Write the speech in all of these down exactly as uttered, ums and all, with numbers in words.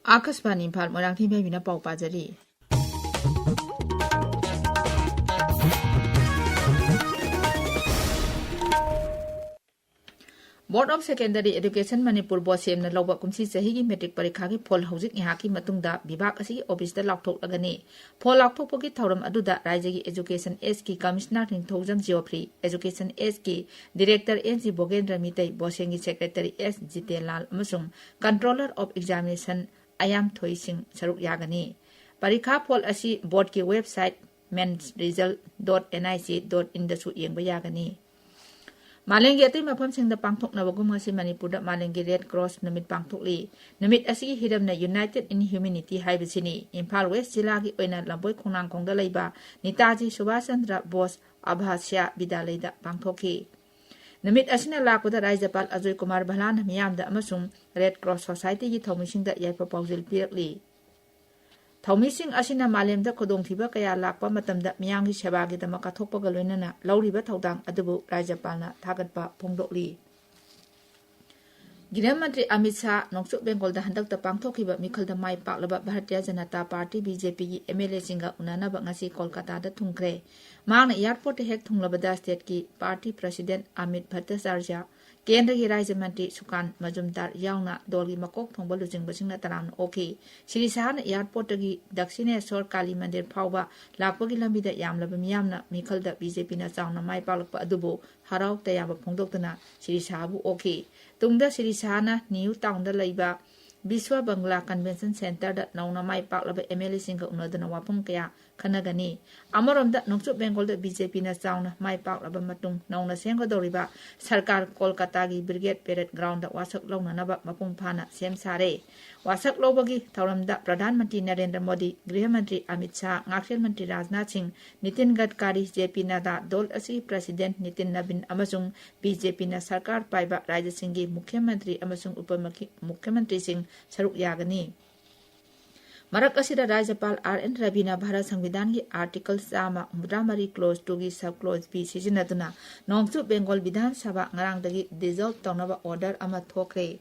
ꯑꯥꯀꯥꯁꯕꯥꯅꯤ ꯏꯝꯐꯥꯜ, ꯃꯣꯏꯔꯥꯡꯊꯦꯝ ꯏꯕꯦꯝꯕꯤꯅ ꯄꯥꯎ ꯄꯥꯖꯔꯤ꯫ Board of Secondary Education Manipur, ꯕꯣꯁꯦꯝꯅ ꯂꯧꯕ ꯀꯨꯝꯁꯤ ꯆꯍꯤꯒꯤ ꯃꯦꯇ꯭ꯔꯤꯛ ꯄꯔꯤꯈꯥꯒꯤ ꯐꯣꯜ ꯍꯧꯖꯤꯛ ꯉꯥꯏꯍꯥꯛꯀꯤ ꯃꯇꯨꯡꯗ ꯕꯤꯚꯥꯒ ꯑꯁꯤꯒꯤ ꯑꯣꯐꯤꯁꯇ ꯂꯥꯎꯊꯣꯛꯂꯒꯅꯤ꯫ ꯐꯣꯜ ꯂꯥꯎꯊꯣꯛꯄꯒꯤ ꯊꯧꯔꯝ ꯑꯗꯨꯗ ꯔꯥꯏꯖ꯭ꯌꯒꯤ Education Sꯀꯤ Commissioner ꯅꯤꯡꯊꯧꯖꯝ ꯖꯤꯑꯣꯐ꯭ꯔꯤ, Education Sꯀꯤ Director N G Bhogendra Meetei, ꯕꯣꯁꯦꯝꯒꯤ Secretary ꯑꯦꯁ ꯖꯤꯇꯦꯟꯂꯥꯜ ꯑꯃꯁꯨꯡ Controller of Examination ꯑꯌꯥꯝ ꯊꯣꯏꯁꯤꯡ ꯁꯔꯨꯛ ꯌꯥꯒꯅꯤ꯫ ꯄꯔꯤꯈꯥ ꯐꯣꯜ ꯑꯁꯤ ꯕꯣꯔꯗꯀꯤ website menresult dot nic dot inꯗꯁꯨ ꯌꯦꯡꯕ ꯌꯥꯒꯅꯤ꯫ ꯃꯥꯂꯦꯝꯒꯤ ꯑꯇꯩ ꯃꯐꯝꯁꯤꯡꯗ ꯄꯥꯡꯊꯣꯛꯅꯕꯒꯨꯝ ꯉꯁꯤ ꯃꯅꯤꯄꯨꯔꯗ ꯃꯥꯂꯦꯝꯒꯤ Red Cross ꯅꯨꯃꯤꯠ ꯄꯥꯡꯊꯣꯛꯂꯤ꯫ ꯅꯨꯃꯤꯠ ꯑꯁꯤꯒꯤ ꯍꯤꯔꯝꯅ United in Humanity ꯍꯥꯏꯕꯁꯤꯅꯤ꯫ ꯏꯝꯐꯥꯜ West ꯖꯤꯂꯥꯒꯤ ꯑꯣꯏꯅ ꯂꯝꯕꯣꯏ ꯈꯣꯡꯅꯥꯡꯈꯣꯡꯗ ꯂꯩꯕ ꯅꯤꯇꯥꯖꯤ ꯁꯨꯚꯥꯁ ꯆꯟꯗ꯭ꯔ ꯕꯣꯁ ꯑꯚꯥꯁ꯭ꯌ ꯕꯤꯗ꯭ꯌꯥꯂꯌꯗ ꯄꯥꯡꯊꯣꯛꯈꯤ꯫ ꯅꯨꯃꯤꯠ ꯑꯁꯤꯅ ꯂꯥꯛꯄꯗ ꯔꯥꯖ꯭ꯌꯄꯥꯜ ꯑꯖꯣꯏ ꯀꯨꯃꯥꯔ ꯚꯜꯂꯥꯅ ꯃꯤꯌꯥꯝꯗ ꯑꯃꯁꯨꯡ Red Cross Societyꯒꯤ ꯊꯧꯃꯤꯁꯤꯡꯗ ꯌꯥꯏꯐ ꯄꯥꯎꯖꯦꯜ ꯄꯤꯔꯛꯂꯤ꯫ ꯊꯧꯃꯤꯁꯤꯡ ꯑꯁꯤꯅ ꯃꯥꯂꯦꯝꯗ ꯈꯨꯗꯣꯡꯊꯤꯕ ꯀꯌꯥ ꯂꯥꯛꯄ ꯃꯇꯝꯗ ꯃꯤꯌꯥꯝꯒꯤ ꯁꯦꯕꯥꯒꯤꯗꯃꯛ ꯀꯠꯊꯣꯛꯄꯒ ꯂꯣꯏꯅꯅ ꯂꯧꯔꯤꯕ ꯊꯧꯗꯥꯡ ꯑꯗꯨꯕꯨ ꯔꯥꯖ꯭ꯌꯄꯥꯜꯅ ꯊꯥꯒꯠꯄ ꯐꯣꯡꯗꯣꯛꯂꯤ꯫ ꯒ꯭ꯔꯤꯍ ꯃꯟꯇ꯭ꯔꯤ ꯑꯃꯤꯠ ꯁꯥꯍ ꯅꯣꯡꯆꯨꯞ ꯕꯦꯡꯒꯣꯜꯗ ꯍꯟꯗꯛꯇ ꯄꯥꯡꯊꯣꯛꯈꯤꯕ ꯃꯤꯈꯜꯗ ꯃꯥꯏ ꯄꯥꯛꯂꯕ ꯚꯥꯔꯇꯤꯌ ꯖꯅꯇꯥ ꯄꯥꯔꯇꯤ, BJPꯒꯤ MLAꯁꯤꯡꯒ ꯎꯅꯅꯕ ꯉꯁꯤ ꯀꯣꯜꯀꯥꯇꯥꯗ ꯊꯨꯡꯈ꯭ꯔꯦ꯫ ꯃꯍꯥꯛꯅ airportꯇ ꯍꯦꯛ ꯊꯨꯡꯂꯕꯗ stateꯀꯤ party president ꯑꯃꯤꯠ ꯚꯠꯇꯆꯥꯔꯖ꯭ꯌ, ꯀꯦꯟꯗ꯭ꯔꯒꯤ ꯔꯥꯖ꯭ꯌ ꯃꯟꯇ꯭ꯔꯤ ꯁꯨꯀꯥꯟ ꯃꯖꯨꯝꯗꯥꯔ ꯌꯥꯎꯅ ꯗꯣꯜꯒꯤ ꯃꯀꯣꯛ ꯊꯣꯡꯕ ꯂꯨꯆꯤꯡꯕꯁꯤꯡꯅ ꯇꯔꯥꯝꯅ ꯑꯣꯛꯈꯤ꯫ ꯁ꯭ꯔꯤ ꯁꯥꯍꯅ airportꯇꯒꯤ ꯗꯛꯁꯤꯅꯦꯁ꯭ꯋꯔ ꯀꯥꯂꯤ ꯃꯟꯗꯤꯔ ꯐꯥꯎꯕ ꯂꯥꯛꯄꯒꯤ ꯂꯝꯕꯤꯗ ꯌꯥꯝꯂꯕ ꯃꯤꯌꯥꯝꯅ ꯃꯤꯈꯜꯗ BJPꯅ ꯆꯥꯎꯅ ꯃꯥꯏ ꯄꯥꯛꯂꯛꯄ ꯑꯗꯨꯕꯨ ꯍꯔꯥꯎ ꯇꯌꯥꯝꯕ ꯐꯣꯡꯗꯣꯛꯇꯨꯅ ꯁ꯭ꯔꯤ ꯁꯥꯍꯕꯨ ꯑꯣꯛꯈꯤ꯫ ꯇꯨꯡꯗ ꯁ꯭ꯔꯤ ꯁꯥꯍꯅ ꯅ꯭ꯌꯨ ꯇꯥꯎꯟꯗ ꯂꯩꯕ ꯕꯤꯁ꯭ꯋ ꯕꯪꯒ꯭ꯂꯥ Convention Centreꯗ ꯅꯧꯅ ꯃꯥꯏ ꯄꯥꯛꯂꯕ MLAꯁꯤꯡꯒ ꯎꯅꯗꯨꯅ ꯋꯥꯐꯝ ꯀꯌꯥ ꯈꯟꯅꯒꯅꯤ꯫ ꯑꯃꯔꯣꯝꯗ, ꯅꯣꯡꯆꯨꯞ ꯕꯦꯡꯒꯣꯜꯗ BJPꯅ ꯆꯥꯎꯅ ꯃꯥꯏ ꯄꯥꯛꯂꯕ ꯃꯇꯨꯡ ꯅꯧꯅ ꯁꯦꯝꯒꯗꯧꯔꯤꯕ ꯁꯔꯀꯥꯔ ꯀꯣꯜꯀꯥꯇꯥꯒꯤ Brigade Parade Groundꯗ ꯋꯥꯁꯛ ꯂꯧꯅꯅꯕ ꯃꯄꯨꯡ ꯐꯥꯅ ꯁꯦꯝ ꯁꯥꯔꯦ꯫ ꯋꯥꯁꯛ ꯂꯧꯕꯒꯤ ꯊꯧꯔꯝꯗ ꯄ꯭ꯔꯙꯥꯟ ꯃꯟꯇ꯭ꯔꯤ ꯅꯔꯦꯟꯗ꯭ꯔ ꯃꯣꯗꯤ, ꯒ꯭ꯔꯤꯍ ꯃꯟꯇ꯭ꯔꯤ ꯑꯃꯤꯠ ꯁꯥꯍ, ꯉꯥꯛꯁꯦꯜ ꯃꯟꯇ꯭ꯔꯤ ꯔꯥꯖꯅꯥꯊ ꯁꯤꯡ, ꯅꯤꯇꯤꯟ ꯒꯗꯀꯥꯔꯤ, JP ꯅꯗꯥ, ꯗꯣꯜ ꯑꯁꯤꯒꯤ president ꯅꯤꯇꯤꯟ ꯅꯕꯤꯟ ꯑꯃꯁꯨꯡ BJPꯅ ꯁꯔꯀꯥꯔ ꯄꯥꯏꯕ ꯔꯥꯖ꯭ꯌꯁꯤꯡꯒꯤ ꯃꯨꯈ꯭ꯌ ꯃꯟꯇ꯭ꯔꯤ ꯑꯃꯁꯨꯡ ꯎꯄ ꯃꯨꯈ꯭ꯌ-, ꯃꯨꯈ꯭ꯌ ꯃꯟꯇ꯭ꯔꯤꯁꯤꯡ ꯁꯔꯨꯛ ꯌꯥꯒꯅꯤ꯫ ꯃꯔꯛ ꯑꯁꯤꯗ ꯔꯥꯖ꯭ꯌꯄꯥꯜ ꯑꯥꯔ ꯑꯦꯟ ꯔꯕꯤꯅ ꯚꯥꯔꯠ ꯁꯪꯕꯤꯙꯥꯟꯒꯤ Article ꯆꯥꯝꯃ ꯍꯨꯝꯐꯨꯇꯔꯥ ꯃꯔꯤ Clause twoꯒꯤ Sub Clause B ꯁꯤꯖꯤꯟꯅꯗꯨꯅ ꯅꯣꯡꯆꯨꯞ ꯕꯦꯡꯒꯣꯜ ꯕꯤꯙꯥꯟ ꯁꯚꯥ ꯉꯔꯥꯡꯗꯒꯤ dissolve ꯇꯧꯅꯕ order ꯑꯃ ꯊꯣꯛꯈ꯭ꯔꯦ꯫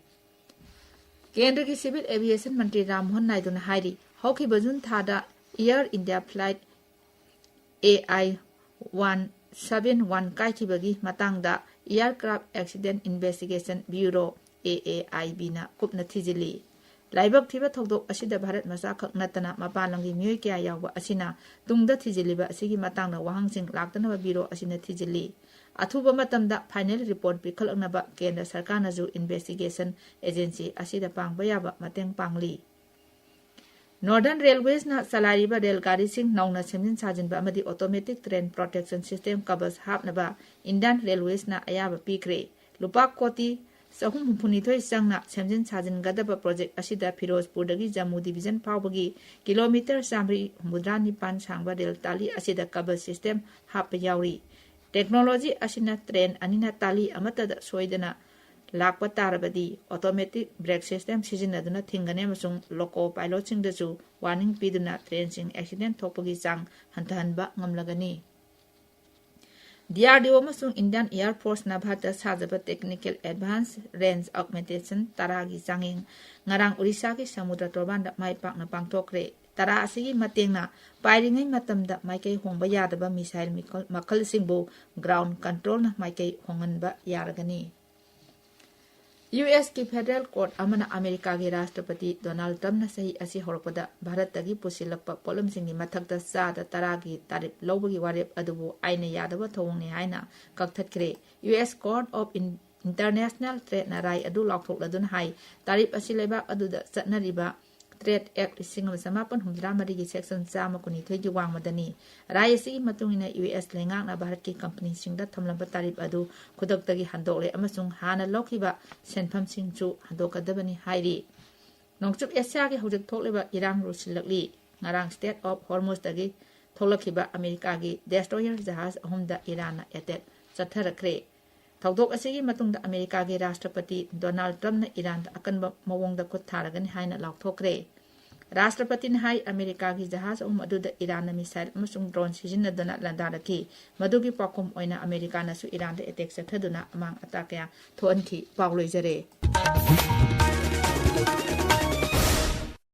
ꯀꯦꯟꯗ꯭ꯔꯒꯤ Civil Aviation ꯃꯟꯇ꯭ꯔꯤ ꯔꯥꯝ ꯃꯣꯍꯟ ꯅꯥꯏꯗꯨꯅ ꯍꯥꯏꯔꯤ, ꯍꯧꯈꯤꯕ ꯖꯨꯟ ꯊꯥꯗ Air India flight A I one seven one ꯀꯥꯏꯈꯤꯕꯒꯤ ꯃꯇꯥꯡꯗ Aircraft Accident Investigation Bureau, A A I B ꯅ ꯀꯨꯞꯅ ꯊꯤꯖꯤꯜꯂꯤ꯫ ꯂꯥꯏꯕꯛ ꯊꯤꯕ ꯊꯧꯗꯣꯛ ꯑꯁꯤꯗ ꯚꯥꯔꯠ ꯃꯆꯥꯈꯛ ꯅꯠꯇꯅ ꯃꯄꯥꯟ ꯂꯝꯒꯤ ꯃꯤꯑꯣꯏ ꯀꯌꯥ ꯌꯥꯎꯕ ꯑꯁꯤꯅ ꯇꯨꯡꯗ ꯊꯤꯖꯤꯜꯂꯤꯕ ꯑꯁꯤꯒꯤ ꯃꯇꯥꯡꯗ ꯋꯥꯍꯪꯁꯤꯡ ꯂꯥꯛꯇꯅꯕ ꯕ꯭ꯌꯨꯔꯣ ꯑꯁꯤꯅ ꯊꯤꯖꯤꯜꯂꯤ꯫ ꯑꯊꯨꯕ ꯃꯇꯝꯗ final report ꯄꯤꯈꯠꯂꯛꯅꯕ ꯀꯦꯟꯗ꯭ꯔ ꯁꯔꯀꯥꯔꯅꯁꯨ investigation agency ꯑꯁꯤꯗ ꯄꯥꯡꯕ ꯌꯥꯕ ꯃꯇꯦꯡ ꯄꯥꯡꯂꯤ꯫ Northern Railways ꯅ ꯆꯂꯥꯏꯔꯤꯕ ꯔꯦꯜ ꯒꯥꯔꯤꯁꯤꯡ ꯅꯧꯅ ꯁꯦꯝꯖꯤꯟ ꯁꯥꯖꯤꯟꯕ ꯑꯃꯗꯤ Automatic Train Protection System ꯀꯕꯖ ꯍꯥꯞꯅꯕ Indian Railways ꯅ ꯑꯌꯥꯕ ꯄꯤꯈ꯭ꯔꯦ꯫ ꯂꯨꯄꯥ ꯀꯣꯇꯤ ꯆꯍꯨꯝ ꯍꯨꯝꯐꯨꯅꯤꯊꯣꯏ ꯆꯪꯅ ꯁꯦꯝꯖꯤꯟ ꯁꯥꯖꯤꯟꯒꯗꯕ project ꯑꯁꯤꯗ ꯐꯤꯔꯣꯖꯄꯨꯔꯗꯒꯤ ꯖꯝꯃꯨ division ꯐꯥꯎꯕꯒꯤ kilometre ꯆꯥꯃꯔꯤ ꯍꯨꯝꯐꯨꯇꯔꯥ ꯅꯤꯄꯥꯟ ꯁꯥꯡꯕ ꯔꯦꯜ ꯇꯥꯂꯤ ꯑꯁꯤꯗ ꯀꯕꯖ system ꯍꯥꯞꯄ ꯌꯥꯎꯔꯤ꯫ Technology ꯑꯁꯤꯅ train ꯑꯅꯤꯅ ꯇꯥꯂꯤ ꯑꯃꯠꯇꯗ ꯁꯣꯏꯗꯅ ꯂꯥꯛꯄ ꯇꯥꯔꯕꯗꯤ automatic brake system ꯁꯤꯖꯤꯟꯅꯗꯨꯅ ꯊꯤꯡꯒꯅꯤ ꯑꯃꯁꯨꯡ loco pilot ꯁꯤꯡꯗꯁꯨ warning ꯄꯤꯗꯨꯅ train ꯁꯤꯡ accident ꯊꯣꯛꯄꯒꯤ ꯆꯥꯡ ꯍꯟꯊꯍꯟꯕ ꯉꯝꯂꯒꯅꯤ꯫ D R D O ꯑꯃꯁꯨꯡ Indian Air Force ꯅ ꯚꯥꯔꯠꯇ ꯁꯥꯖꯕ technical advance range augmentation ꯇꯔꯥꯒꯤ ꯆꯥꯡꯌꯦꯡ ꯉꯔꯥꯡ ꯑꯣꯔꯤꯁꯥꯒꯤ ꯁꯃꯨꯗ꯭ꯔ ꯇꯣꯔꯕꯥꯟꯗ ꯃꯥꯏ ꯄꯥꯛꯅ ꯄꯥꯡꯊꯣꯛꯈ꯭ꯔꯦ꯫ ꯇꯔꯥ ꯑꯁꯤꯒꯤ ꯃꯇꯦꯡꯅ ꯄꯥꯏꯔꯤꯉꯩ ꯃꯇꯝꯗ ꯃꯥꯏꯀꯩ ꯍꯣꯡꯕ ꯌꯥꯗꯕ missile ꯃꯤꯈꯜ-, ꯃꯈꯜꯁꯤꯡꯕꯨ ground control ꯅ ꯃꯥꯏꯀꯩ ꯍꯣꯡꯍꯟꯕ ꯌꯥꯔꯒꯅꯤ꯫ U S ꯀꯤ federal court ꯑꯃꯅ ꯑꯃꯦꯔꯤꯀꯥꯒꯤ ꯔꯥꯁꯇ꯭ꯔꯄꯇꯤ ꯗꯣꯅꯥꯜꯗ ꯇ꯭ꯔꯝꯞꯅ ꯆꯍꯤ ꯑꯁꯤ ꯍꯧꯔꯛꯄꯗ ꯚꯥꯔꯠꯇꯒꯤ ꯄꯨꯁꯤꯜꯂꯛꯄ ꯄꯣꯠꯂꯝꯁꯤꯡꯒꯤ ꯃꯊꯛꯇ ꯆꯥꯗ ꯇꯔꯥꯒꯤ ꯇꯥꯔꯤꯐ ꯂꯧꯕꯒꯤ ꯋꯥꯔꯦꯞ ꯑꯗꯨꯕꯨ ꯑꯥꯏꯟꯅ ꯌꯥꯗꯕ ꯊꯧꯑꯣꯡꯅꯤ ꯍꯥꯏꯅ ꯀꯛꯊꯠꯈ꯭ꯔꯦ꯫ U S Court of In-, International Trade ꯅ ꯔꯥꯏ ꯑꯗꯨ ꯂꯥꯎꯊꯣꯛꯂꯗꯨꯅ ꯍꯥꯏ, ꯇꯥꯔꯤꯐ ꯑꯁꯤ ꯂꯩꯕꯥꯛ ꯑꯗꯨꯗ ꯆꯠꯅꯔꯤꯕ Trade Act ꯂꯤꯁꯤꯡ ꯑꯃ ꯆꯃꯥꯄꯟ ꯍꯨꯝꯐꯨꯇꯔꯥ ꯃꯔꯤꯒꯤ section ꯆꯥꯝꯃ ꯀꯨꯟꯅꯤꯊꯣꯏꯒꯤ ꯋꯥꯡꯃꯗꯅꯤ꯫ ꯔꯥꯏ ꯑꯁꯤꯒꯤ ꯃꯇꯨꯡ ꯏꯟꯅ, U S ꯂꯩꯉꯥꯛꯅ ꯚꯥꯔꯠꯀꯤ ꯀꯝꯄꯅꯤꯁꯤꯡꯗ ꯊꯝꯂꯝꯕ ꯇꯥꯔꯤꯐ ꯑꯗꯨ ꯈꯨꯗꯛꯇꯒꯤ ꯍꯟꯗꯣꯛꯂꯦ ꯑꯃꯁꯨꯡ ꯍꯥꯟꯅ ꯂꯧꯈꯤꯕ ꯁꯦꯟꯐꯝꯁꯤꯡꯁꯨ ꯍꯟꯗꯣꯛꯀꯗꯕꯅꯤ ꯍꯥꯏꯔꯤ꯫ ꯅꯣꯡꯆꯨꯞ ꯑꯦꯁꯤꯌꯥꯒꯤ ꯍꯧꯖꯤꯛ ꯊꯣꯛꯂꯤꯕ ꯏꯔꯥꯡ ꯂꯣꯏꯁꯤꯜꯂꯛꯂꯤ꯫ ꯉꯔꯥꯡ Strait of Hormuz ꯇꯒꯤ ꯊꯣꯛꯂꯛꯈꯤꯕ ꯑꯃꯦꯔꯤꯀꯥꯒꯤ destroyer ꯖꯍꯥꯖ ꯑꯍꯨꯝꯗ ꯏꯔꯥꯟꯅ attack ꯆꯠꯊꯔꯛꯈ꯭ꯔꯦ꯫ ꯊꯧꯗꯣꯛ ꯑꯁꯤꯒꯤ ꯃꯇꯨꯡꯗ ꯑꯃꯦꯔꯤꯀꯥꯒꯤ ꯔꯥꯁꯇ꯭ꯔꯄꯇꯤ ꯗꯣꯅꯥꯜꯗ ꯇ꯭ꯔꯝꯞꯅ ꯏꯔꯥꯟꯗ ꯑꯀꯟꯕ ꯃꯑꯣꯡꯗ ꯈꯨꯠ ꯊꯥꯔꯒꯅꯤ ꯍꯥꯏꯅ ꯂꯥꯎꯊꯣꯛꯈ꯭ꯔꯦ꯫ ꯔꯥꯁꯇ꯭ꯔꯄꯇꯤꯅ ꯍꯥꯏ, ꯑꯃꯦꯔꯤꯀꯥꯒꯤ ꯖꯍꯥꯖ ꯑꯍꯨꯝ ꯑꯗꯨꯗ ꯏꯔꯥꯟꯅ missile ꯑꯃꯁꯨꯡ drone ꯁꯤꯖꯤꯟꯅꯗꯨꯅ ꯂꯥꯟꯗꯥꯔꯛꯈꯤ꯫ ꯃꯗꯨꯒꯤ ꯄꯥꯎꯈꯨꯝ ꯑꯣꯏꯅ ꯑꯃꯦꯔꯤꯀꯥꯅꯁꯨ ꯏꯔꯥꯟꯗ attack ꯆꯠꯊꯗꯨꯅ ꯑꯃꯥꯡ ꯑꯇꯥ ꯀꯌꯥ ꯊꯣꯛꯍꯟꯈꯤ꯫ ꯄꯥꯎ ꯂꯣꯏꯖꯔꯦ꯫